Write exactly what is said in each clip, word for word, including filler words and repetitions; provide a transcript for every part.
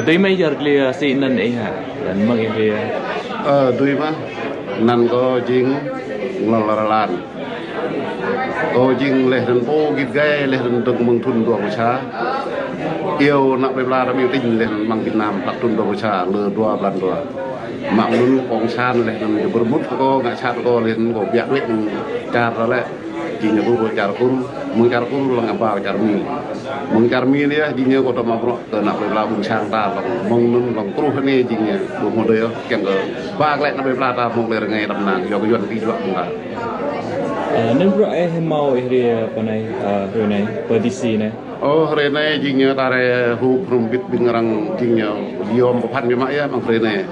Tui mơ̆ yơr tơlơi sĭ anŭn ih hă, anŭn mơ̆ng ih hriê? Ơ, tui mơ̆, anŭn kâo jing Ngol Ralan. Kâo jing laih anŭn pô git gai, laih anŭn dơ̆ng mơ̆ng thŭn dua rơbâo sa. Iâu ană plơi pla ta ƀing tĭng laih anŭn mơ̆ng Việt Nam hlăk thŭn dua rơbâo sa, lơ dua blan dua. Mă anŭn cộng sản laih anŭn ñu pơrơmut kơ kâo, ngă sat kơ kâo, laih anŭn kâo biă wĕt mơ̆ng čar ta lĕ. Jing ñu kơ čar Kur, mơ̆ng čar Kur lăng ƀă čar Mi. Mơ̆ng čar Mi anai yơh, jing ñu kâo tơma bruă kơ ană plơi pla ƀuôn sang ta lăng mơ̆ng anŭn lăng truh anai jing ñu ƀu hmâo dơi ôh, kiăng kơ ba glaĭ ană plơi pla ta hmâo tơlơi rơngai đăm nang, yua kơ Yuan či juă mơ̆ng ta. Ơ, anŭn bruă ih hmâo ih hriê pơ anai, ơ, hrơi anai, pơ D C anai. Ơ, hrơi anai jing ñu ta rai hŭp hrŏm bĭt ƀing arăng jing ñu yom pơphan biă mă yơh mơ̆ng hrơi anai.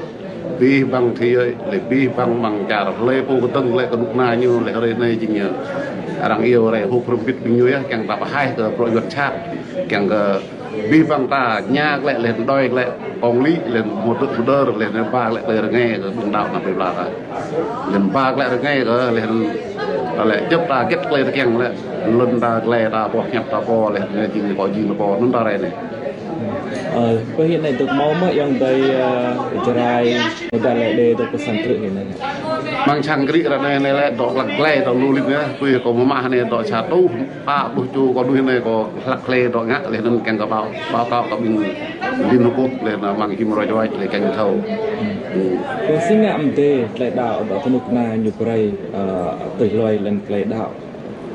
Abih bang thế giới, lĕ abih bang mơ̆ng čar, hlơi pô kơdơ̆ng lĕ kơnuk kơna ñu, lĕ hrơi anai jing ñu. Arăng iâu rai hŭp hrŏm bĭt ƀing ñu yơh, kiăng ta pơhaih kơ bruă Yuan sat, kiăng kơ abih bang ta ña glaĭ laih anŭn đôi glaĭ, kông lĭ laih anŭn hmâo tơ̆k hmâo dơr, laih anŭn ba glaĭ tơlơi rơngai kơ ƀing đaŏ ană plơi pla ta. Laih anŭn ba glaĭ rơngai kơ, laih anŭn lĕ djŏp ta hơget tơlơi ta kiăng lĕ, lŏn ta glaĭ ta pô, hiăp ta pô, laih anŭn jing ñu pô jing ta pô, anŭn ta rai anai. Ơ, pơ hĭ anai dŏ hmâo mơ̆ ayŏng adơi, ơ, Jrai, mơ̆ đa lĕ đe dŏ pơ sang krư̆ hĭ anai. Mơ̆ng sang krư̆ ră anai anai lĕ dŏ hlăk hlơi dŏ lu lin yơh, tui kâo mơ̆ mă anai dŏ sa rơtuh pă pluh čô kâo nuih anai kâo hlăk hlơi dŏ ngă laih anŭn kiăng kơ báo, báo cáo kơ ƀing Liên Hợp Quốc laih anŭn mơ̆ng hĭm rơjuăč laih kiăng thâo. Ơ, si ngă mơ̆ đe tơlơi đaŏ dŏ kơnuk kơna ñu brơi, ơ, tơlơi hluai laih anŭn tơlơi đaŏ.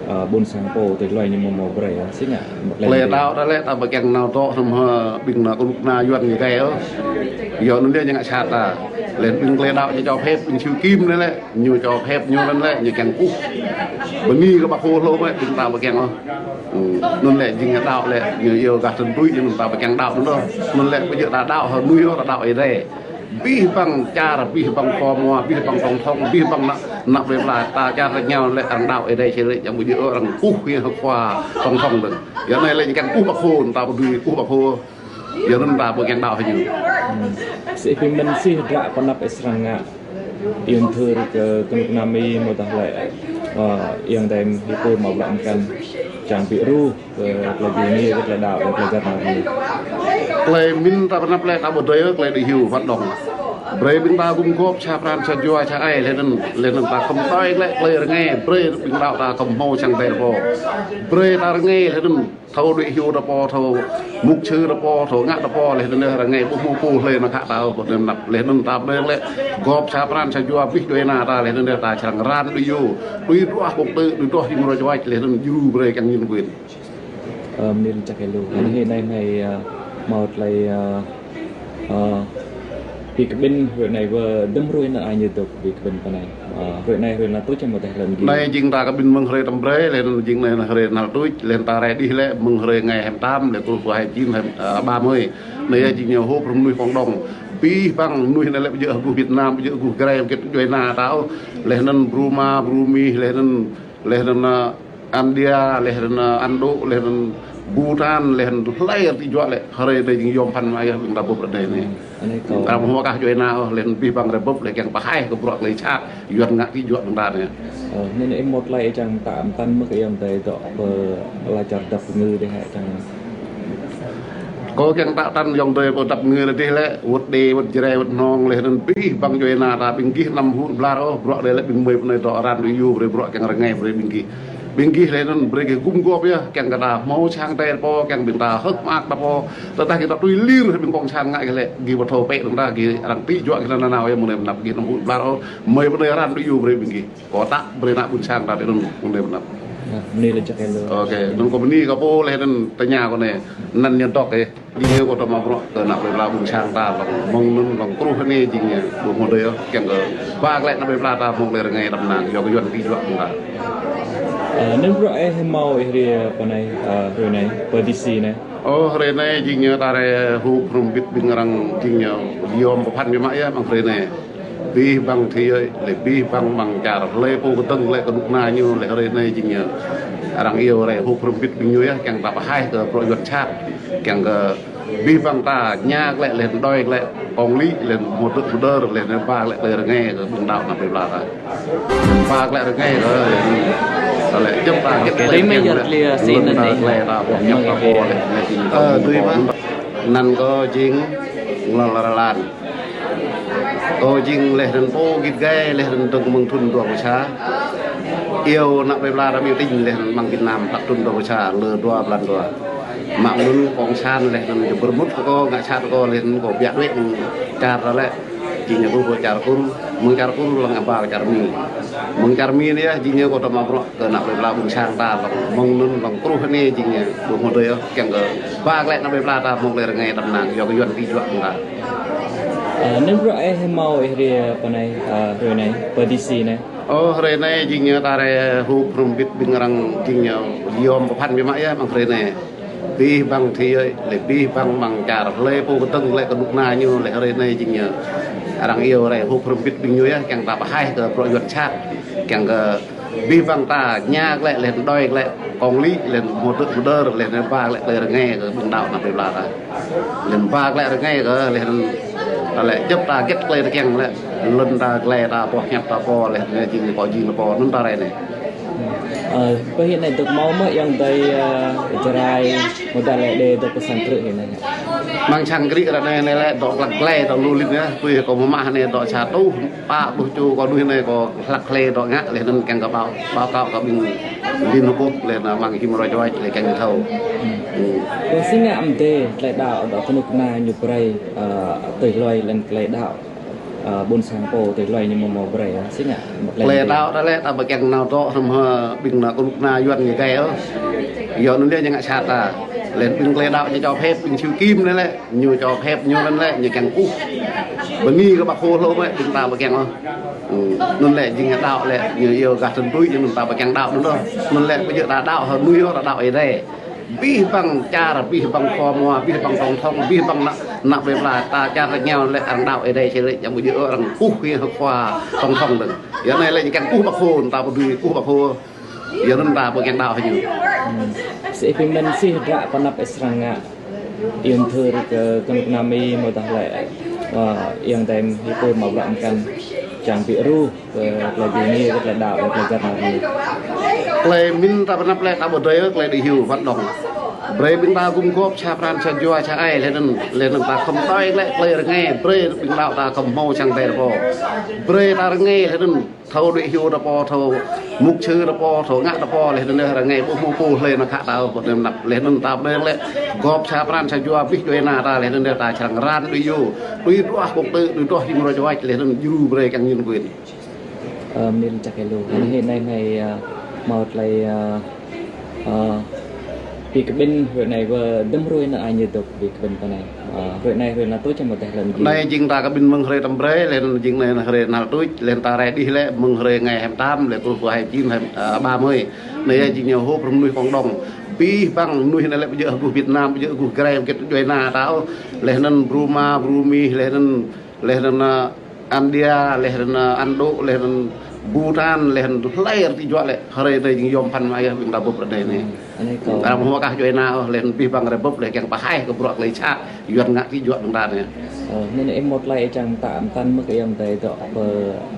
Ơ, ƀuôn sang pô tơlơi hluai ñu mơ̆ mơ̆ brơi, ơ, si ngă mơ̆ tơlơi đaŏ ta lĕ ta ƀu kiăng nao dŏ hrŏm hơ ƀing ană kơnuk kơna Yuan ñu gai ôh. Yua anŭn yơh ñu ngă sat ta. Laih ƀing tơlơi đaŏ ñu cho phép, ƀing siu kim anai lĕ, ñu cho phép ñu anŭn lĕ, ñu kiăng kơkuh. Bơni kơ Bác Hồ hlô mơ̆, ƀing ta ƀu kiăng ôh. Ơ, anŭn lĕ jing ñu đaŏ lĕ, ñu iâu gah tơntuih, ñu anŭn ta ƀu kiăng đaŏ anŭn ôh. Anŭn lĕ ƀu djơ̆ ta đaŏ hơnuih ôh, ta đaŏ Ơi Adai. Abih bang čar, abih bang kơ mơ̆, abih bang tổng thống, abih bang ană, ană plơi pla ta čar ta ñu lĕ arăng đaŏ Ơi Adai sĭt lĕ, čang ƀu djơ̆ ôh arăng kơkuh hĭ hơ̆k hua tổng thống dơ̆ng. Yua anai lĕ ñu kiăng kơkuh Bác Hồ, ta ƀu dưi kơkuh Bác Hồ. Yua anŭn ta ƀu kiăng đaŏ hĭ ñu. Sĭ pơmĭn sĭ hơdră pơanăp ih srăng ngă. Iâu thư kơ kơnuk kơna Mi mơ̆ dah lĕ, ơ, ayŏng adơi hĭ pô mă bruă mơkăn čang ƀu ruh. Kơ tơlơi ƀing ñu, kơ tơlơi đaŏ, kơ tơlơi găt ană Mi. Tơlơi pơmĭn ta pơanăp lĕ ta ƀu dơi, tơlơi đĭ hyu hoạt động. Brơi ƀing ta gum gôp sa pran sa jua sa ai, laih anŭn, laih anŭn ta khŏm tơlơi glaĭ tơlơi rơngai, brơi ƀing đaŏ ta khŏm hmâo sang tơlơi pô. Brơi ta rơngai, laih anŭn thâo đĭ hyu ta pô, thâo mục sư ta pô, thâo ngă ta pô, laih anŭn rơngai ƀu hmâo pô hlơi ană khă ta ôh, ƀu dơi pơanăp. Laih anŭn ta brơi lĕ gôp sa pran sa jua abih djuai ana ta, laih anŭn ta srăng ran đĭ hyu. Tui duah quốc tế, tui duah hĭm rơjuăč, laih anŭn djru brơi kiăng nhân quyền. Ơ, mơ̆n lĕ čak ih lu. Anai hĭ anai, ơ, hmâo tơlơi, ơ, ơ, pi kơ ƀing hrơi anai wơ̆t dơ̆m hrơi anŭn ai ñu dŏ pi kơ ƀing pơ anai. Ơ, hrơi anai hrơi anăl tuč mơ̆ tơlơi lĕ. Anai jing ta kơ ƀing mơ̆ng hrơi tơm brơi, laih anŭn jing anai hrơi anăl tuč, laih anŭn ta rai đih lĕ mơ̆ng hrơi ngày hai mươi tám, lĕ truh kơ hai mươi chín, hai, ơ, ba mươi. Anai yơh jing ñu họp hrŏm mơnuih cộng đồng. Abih bang mơnuih anai lĕ ƀu djơ̆ gơ̆ Việt Nam, ƀu djơ̆ gơ̆ Jrai, ƀu djơ̆ djuai ana ta ôh. Laih anŭn Burma, Burmese, laih anŭn, laih anŭn, ơ, India, laih anŭn, ơ, Ấn Độ, laih anŭn Bhutan, laih anŭn hlơi či juă lĕ, hrơi anai jing yom pơphan mă yơh, ƀing ta bưp ră anai anai. Anai kâo. Ta ƀu hmâo kah djuai ana ôh, laih anŭn abih bang rai bưp, laih kiăng pơhaih kơ bruă tơlơi sat, Yuan ngă či juă ƀing ta anai. Ơ, anŭn ih hmâo tơlơi ih čang pơtă pơtăn mơ̆ kơ ayŏng adơi dŏ pơ ala čar dăp ngư dih hă čang. Kâo kiăng pơtă pơtăn ayŏng adơi pơ dăp ngư dih lĕ, wơ̆t đe, wơ̆t Jrai, wơ̆t Nong, laih anŭn abih bang djuai ana ta ƀing gih anăm huĭ blar ôh, bruă anai lĕ ƀing mơi pơ anai dŏ ran đĭ hyu brơi bruă kiăng rơngai brơi ƀing gih. Ƀing gih laih anŭn brơi gih gum gôp yơh, kiăng kơ ta hmâo sang tơlơi pô, kiăng ƀing ta hơ̆k mơak ta pô. Tơdah gih ta tui lir hĭ ƀing cộng sản ngă gih lĕ, gih ƀu thâo pĕ dơ̆ng ta, gih arăng či juă gih nanao yơh mơ̆ng anai pơanăp gih anăm huĭ blar ôh, mơi pơ anai ran đĭ hyu brơi ƀing gih. Kơ ta brơi ană ƀuôn sang ta đĭ anŭn mơ̆ng anai pơanăp. Ơ, mơ̆n lĕ čak ih lu. Ôkê, anŭn kâo bơni kơ pô laih anŭn tơña kâo anai, anŭn ñu dŏ ih. Jing ñu kâo tơma bruă kơ ană plơi pla ƀuôn sang ta lăng mơ̆ng anŭn lăng truh anai jing ñu ƀu hmâo dơi ôh, kiăng kơ ba glaĭ ană plơi pla ta hmâo tơlơi rơngai đăm nang, yua kơ Yuan či juă mơ̆ng ta. Ơ, anŭn bruă ih hmâo ih hriê pơ anai, ơ, hrơi anai, pơ D C anai. Ơ, hrơi anai jing ñu ta rai họp hrŏm bĭt ƀing arăng jing ñu yom pơphan biă mă yơh mơ̆ng hrơi anai. Abih bang thế giới, lĕ abih bang mơ̆ng čar, hlơi pô kơdơ̆ng lĕ kơnuk kơna ñu, lĕ hrơi anai jing ñu. Arăng iâu rai họp hrŏm bĭt ƀing ñu yơh, kiăng ta pơhaih kơ bruă Yuan sat, kiăng kơ abih bang ta ña glaĭ laih anŭn đôi glaĭ, kông lĭ laih anŭn hmâo tơ̆k hmâo dơr, laih anŭn ba glaĭ tơlơi rơngai kơ ƀing đaŏ ană plơi pla ta. Ba glaĭ rơngai kơ, laih anŭn ta lĕ djŏp ta hơget tơlơi ta kiăng lĕ, lŏn ta glaĭ ta pô, hiăp ta pô laih anŭn jing ta pô. Ơ, tui mơ̆. Anŭn kâo jing Ngol Ralan. Kâo jing laih anŭn pô git gai, laih anŭn dơ̆ng mơ̆ng thŭn dua rơbâo sa. Iâu ană plei pla ta ƀing tĭng laih anŭn mơ̆ng Việt Nam hlăk thŭn dua rơbâo sa, lơ dua blan dua. Mă anŭn cộng sản laih anŭn ñu pơrmŭt kơ kâo, ngă sat kơ kâo laih anŭn kâo biă đuaĭ mơ̆ng čar ta lĕ. Jing ñu kơ čar Kur, mơ̆ng čar Kur lăng ƀă kơ čar Mi. Mơ̆ng čar Mi anai yơh, jing ñu kâo tơma bruă kơ ană plei pla ƀuôn sang ta lăng, mơ̆ng anŭn lăng truh anai jing ñu, ƀu hmâo dơi yơh, kiăng kơ ba glaĭ ană plei pla ta hmâo glaĭ rơngai tăm năng, yua kơ Yuan ti juă mơ̆ng ta. Ơ, anŭn bruă ih hmâo ih rai pơ anai, ơ, hrơi anai, pơ D C anai. Ơ, hrơi anai jing ñu ta rai hŭp hrŏm hơbĭt ƀing arăng jing ñu yom pơphan biă mă yơh mơ̆ng hrơi anai. Abih bang thê ơi, lĕ abih bang mơ̆ng čar, hlơi pô kơdơ̆ng lĕ kơnuk kơna ñu, lĕ hrơi anai jing ñu. Arăng iâu rai hŭp hrŏm hơbĭt ƀing ñu yơh, kiăng ta pơhaih kơ bruă Yuan sat, kiăng kơ abih bang ta ña glaĭ, lĕ đôi glaĭ, kông lĭ, lĕ hmâo tơ̆ hmâo dơr, lĕ anai ba glaĭ glaĭ rơngai kơ ƀing đaŏ ană plei pla ta. Lĕ ba glaĭ rơngai kơ, lĕ ta lĕ djŏp ta hơget glaĭ ta kiăng lĕ, lŏn ta glaĭ ta pô hiăp ta pô, lĕ anai jing pô jing pô, anŭn ta rai anai. Ơ, pơ anai dŏ hmâo mơ̆ ayŏng adơi, ơ, Jrai, mơ̆ đa lĕ đe dŏ pơ sang krư̆ anai? Mơ̆ng sang krư̆ ră anai, anai lĕ dŏ hlăk glaĭ, dŏ lu lin yơh, tui kâo mơmah anai dŏ sa rơtuh pă pluh čô kâo mơnuih anai kâo hlăk glaĭ dŏ ngă, laih anŭn kiăng kơ báo, báo cáo kơ ƀing Liên Hợp Quốc, laih anŭn mơ̆ng Human Rights Watch, laih kiăng kơ thâo. Ơ, si ngă mơ̆ đe, tơlơi đaŏ dŏ kơnuk kơna ñu brơi, ơ, tơlơi lŏn tơlơi đaŏ. Ơ, ƀuôn sang pô tơlơi ñu mơ̆ mơ̆ brơi, ơ, si ngă. Tơlơi đaŏ ta lĕ ta ƀu kiăng nao dŏ hrŏm hơ ƀing ană kơnuk kơna Yuan ñu gai ôh. Yua anŭn lĕ ñu ngă sat ta. Lĕ ƀing tơlơi đaŏ ñu cho phép, ƀing Siu Kim anai lĕ, ñu cho phép ñu anŭn lĕ, ñu kiăng kơkuh. Bơni kơ Bác Hồ hlô mơ̆, ƀing ta ƀu kiăng ôh. Ơ, anŭn lĕ jing đaŏ lĕ, ñu iâu gah tơntuih, anŭn ta ƀu kiăng đaŏ anŭn ôh. Anŭn lĕ ƀu djơ̆ ta đaŏ hơnui ôh, ta đaŏ Ơi Adai. Abih bang čar, abih bang khua mua, abih bang tổng thống, abih bang ană, ană plei pla ta čar ta ñu lĕ arăng đaŏ Ơi Adai čih lĕ, čang ƀu djơ̆ arăng kơkuh hĭ khua tổng thống dơ̆ng. Yua anai lĕ ñu kiăng kơkuh Bác Hồ, ta ƀu dưi kơkuh Bác Hồ. Yua anŭn ta ƀu kiăng đaŏ hĭ ñu. Sĭ pơmĭn sĭ hơdră pơanăp ih srăng ngă. Ih thâo rĭ kơ kơnuk kơna Mi mơ̆ dah lĕ, ơ, ayŏng adơi hơpơi mă bruă mơkăn čang ƀu ruh. Kơ tơlơi ƀing ñu, kơ tơlơi đaŏ, kơ tơlơi găt ană ƀing ñu. Tơlơi min ta pơanăp lĕ ta ƀu dơi, tơlơi đĭ hyu wơ̆t đŏng. Brơi ƀing ta gum gôp sa pran sa jua sa ai, laih anŭn, laih anŭn ta khŏm tui lĕ tơlơi rơngai, brơi ƀing đaŏ ta khŏm hmâo sang tơlơi ta pô. Brơi ta rơngai, laih anŭn thâo đĭ hyu ta pô, thâo mục sư ta pô, thâo ngă ta pô, laih anŭn rơngai ƀu hmâo pô hlơi ană khă ta ôh, pơanăp, laih anŭn ta brơi lĕ gôp sa pran sa jua abih djuai ana ta, laih anŭn ta srăng ran đĭ hyu, đuaĭ truh kông tơ, đuaĭ truh Human Rights Watch, laih anŭn djru brơi kiăng nhân quyền. Ơ, mơ̆n čak ih lu. Anai hĭ anai anai, ơ, hmâo tơlơi, ơ, ơ, pi kơ ƀing hrơi anai wơ̆t dơ̆m hrơi anai ai ñu dŏ pi kơ ƀing pơ anai. Ơ, hrơi anai hrơi anai tuč čang mơ̆ teh lăm jing. Anai jing ta kơ ƀing mơ̆ng hrơi tăm brơi, laih anŭn jing anai hrơi anai tuč, laih anŭn ta rai đih lĕ mơ̆ng hrơi ngày hai mươi tám, lĕ truh kơ hai mươi chín, hai, ơ, ba mươi. Anai jing ñu hŭp hrŏm mơnuih cộng đồng. Abih bang mơnuih anai lĕ ƀu djơ̆ hơguh Việt Nam, ƀu djơ̆ hơguh Jrai, ƀu djơ̆ djuai ana ta ôh. Laih anŭn Burma, Burmi, laih anŭn, laih anŭn, ơ, India, laih anŭn, ơ, Ấn Độ, laih anŭn Bhutan, laih anŭn hlơi arăng ti juă lĕ, hrơi anai jing yom pơphan mă yơh ƀing ta bưp ră anai anai. Anai kâo. Arăng hmâo kah djuai ana ôh, laih anŭn abih bang rai bưp laih kiăng pơhaih kơ bruă tơlơi sat, Yuan ngă ti juă ƀing ta anai. Ơ, anŭn ih hmâo tơlơi čang mơtă mơtăn mơ̆ kơ ayŏng adơi dŏ pơ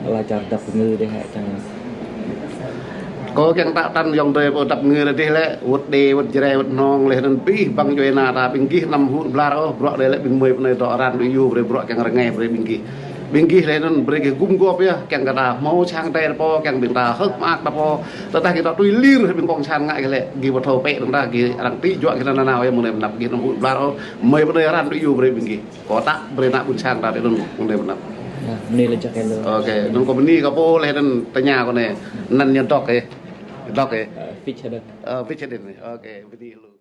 ala čar dăp ngư dih hă čang. Kâo kiăng mơtă mơtăn ayŏng adơi pơ dăp ngư dih lĕ, wơ̆t đê, wơ̆t Jrai, wơ̆t Nong, laih anŭn abih bang djuai ana ta ƀing gih anăm hŭ blar ôh, bruă dih lĕ ƀing mơi pơ anai dŏ ran đĭ hyu brơi bruă kiăng rơngai brơi ƀing gih. Ƀing gih laih anŭn brơi gih gum gôp yơh, kiăng kơ ta hmâo sang tơlơi ta pô, kiăng ƀing ta hơ̆k mơak ta pô. Tơdah gih ta tui lir ƀing cộng sản ngă gih lĕ, gih ƀu thâo pĕ dơ̆ng ta, gih arăng ti juă gih nanao yơh mơ̆ng anai mơnăp gih anăm hŭ blar ôh, mơi pơ anai ran đĭ hyu brơi ƀing gih. Kâo tă brơi ană ƀuôn sang ta anŭn mơ̆ng anai mơnăp. Ơ, bơni laih čak ih lu. Ôkê, anŭn kâo bơni kơ pô laih anŭn tơña kâo anai, anăn ñu dŏ ih, dŏ ih. Ơ, pĭt hơđeh. Ơ, pĭt hơđeh anai. Ôkê, bơni lu.